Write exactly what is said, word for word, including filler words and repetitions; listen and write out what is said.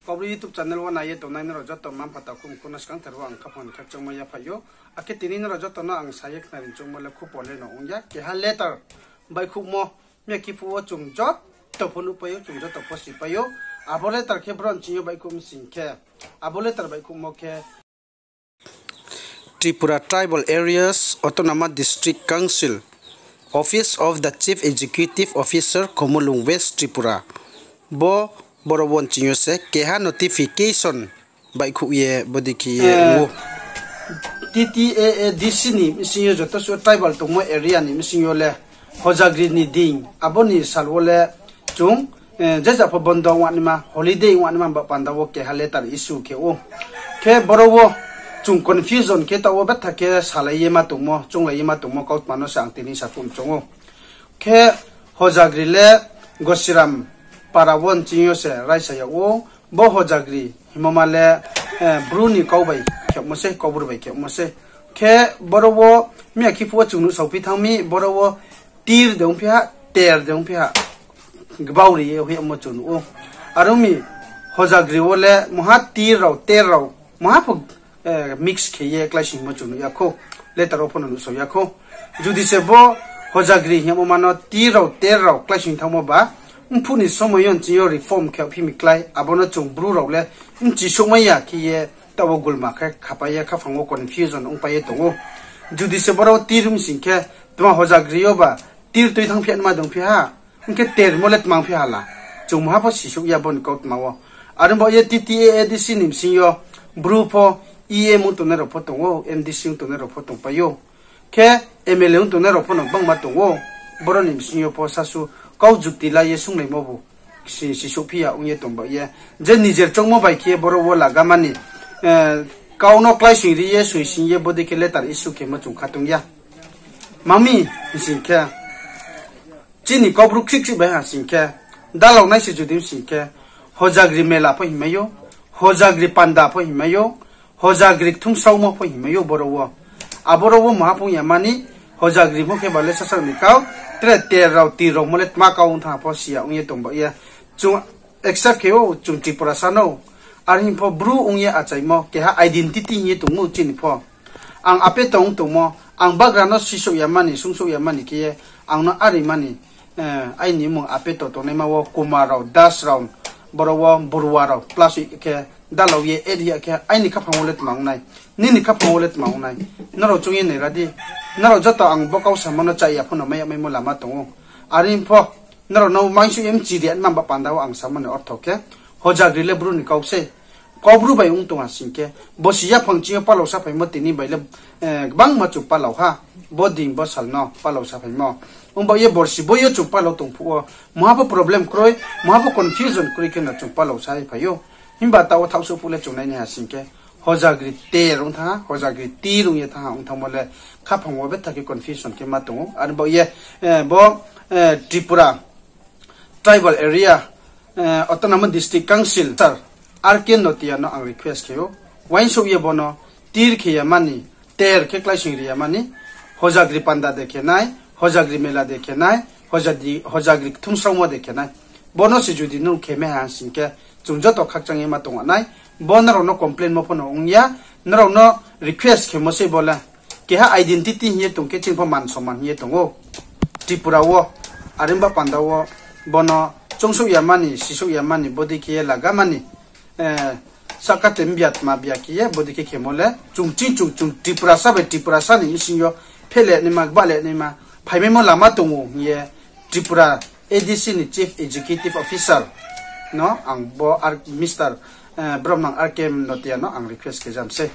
Kaubru YouTube channel wo nai ye tongnai nrao joto mma-mpha takhu mkhu no skangther wo ang khaphang ni khakchangmo yaphaih ou. Akhe tini nrao joto no ang sa ye khnari choungmo le khupor le no ong ya, keha letter baihkhouhmo, miya khe phuh wo chung joto pho nuhpai ou, chung joto pho sipai ou. Abo letter khe bro nching yo baihkhouh mi sing khe, abo letter baihkhouhmo khe Tripura Tribal Areas Autonomous District Council, Office of the Chief Executive Officer, Khumulwng, West Tripura. Bo boro wo nching yo se keha notification baihkhouh ye bodei khe ye ong ou. T T A A D C ni bsing yo joto suh tribal tongmo area ni bsing yo le Hojagri ni din, abo ni sal wo le chung, je ja pho bondo ong naima, holiday ong naima ba panda wo keha letter issue khe ou. Khe boro wo chung confusion khe taoh wo betha khe salai ye ma tongmo, chounglai ye ma tongmo kautma no se ang tini sa phum choung ou. Khe Hojagri le Gosiram para wo nching yo se raisa yag ou. Bo Hojagri hingmo ma le Bru ni kau bai khemo sei, Kaubru bai khemo sei. Khe boro wo miya khe phuh wo chung nuhsaophi thanng mi, boro wo tir de ongphi ha, ter de ongphi ha, gbauri ye hoihmo chung nuh ou. Are ong mi, Hojagri wo le mungha tir rao, ter rao, mungha pho mix khe ye kláisoingmo chung nuh ya khou, letter wo pho no nuhsao ya khou. Judi se bo Hojagri hingmo ma no tir rao, ter rao kláisoing thanngmo ba, mphuh ni somoi yo nching yo reform khe phi mi klái, abo no chung Bru rao le bchi souhmai ya khe ye taoh wo gulma khe khapai ye khaphang wo confusion ongpai ye tong ou. Judi se boro wo tir ong sing khe, tma Hojagri yo ba tir tui thanngphi naima dongphi ha, ong khe termo le tmangphi ha la, chung mungha pho sisouh ya bo ni kautma wo. Are ong baoh ye T T A A D C ni bsing yo Bru pho E M ong tongnai rao pho tong ou, M D C ong tongnai rao pho tongpai ou. Khe M L A ong tongnai rao pho no gbangma tong ou. Boro ni bsing yo pho sasu kau jukti la ye sunglaimo bu sisouhphi ya ong ye tong baoh ye, je nijer choungmo bai khe boro wo laga mani, kau no kláisoing ri ye soising ye bodei khe letter issue khemo chung kha tong ya. Mami, hing sing khe, chini Kaubru khrih khrih bai ha sing khe, dalao nai se judi ong sing khe, Hojagri mela pho hingmai ou, Hojagri panda pho hingmai ou, Hojagri kthumsraomo pho hingmai ou boro wo. Aboro wo mungha pho ong ya mani, Hojagri mo khe ba le sasaoh ni kau, tre ter rao, tir rao mo le tma kau ong thanng pho si ya ong ye tong baoh ye. Chung accept khe ou, chung Tripurasa no. Are hing pho Bru ong ye achaimo, keha identity hing ye tongmo chini pho. Ang apeto ong tongmo, ang bagra no sisouh ya mani, sungsouh ya mani khe ye, ang no ari mani, aini mmung apeto tongnaima wo Kumar rao, Das rao, boro wo Borua rao, plus khe dalao ye area khe aini khaphang wo le tma ong nai, nini khaphang wo le tma ong nai. Nrao choung ye nai ra di, nrao joto ang bo kau samo no chaya pho no mai ya maimo lama tong ou. Are hing pho, nrao no mangsuh ye mchi ri naima ba panda wo ang samo ni ortho khe, Hojagri le Bru ni kau sei. Kaubru bai ong tong ha sing khe, borsi yaphang ching yo palao saphaimo tini bai le, gbangma chung palao ha, bo din bo sal no palao saphaimo. Ong baoh ye borsi bo yo chung palao tong phuh wo, mungha pho problem kroi, mungha pho confusion kroi khe no chung palao sa ye phai ou. Himba taoh wo thaohsuh phuh le chung nai nai ha sing khe, Hojagri ter ong thanng ha, Hojagri tir ong ye thanng ha, ong thanngmo le khaphang wo betha khe confusion khe ma tong ou. Are baoh ye, bo, Tripura Tribal Area, Autonomous District Council Sir R K Notia no ang request khe ou, uaingsouh ye bo no tir khe ya mani, ter khe kláisoing ri ya mani, Hojagri panda de khe nai, Hojagri mela de khe nai, Hojagri kthumsraomo de khe nai. Bo no se judi nung khe mai ha sing khe, chung joto khakchang ye ma tong nai. Bo nrao no complain mo pho no ong ya, nrao no request khemo sei bo le. Keha identity hing ye tong khe chini pho man soman hing ye tong ou Tripura wo. Are ong ba panda wo bo no choungsouh ya mani, sisouh ya mani, bodei khe ye laga mani, sahka te mbia tma bia khe ye bodei khe khemo le chung ching chung chung Tripurasa bai Tripurasa ni bsing yo pheh le naima, gba le naima, phaimaimo lama tong ou hing ye Tripura A D C ni Chief Executive Officer no ang bo Mister Bromnang R K Notia no ang request khe jam sei.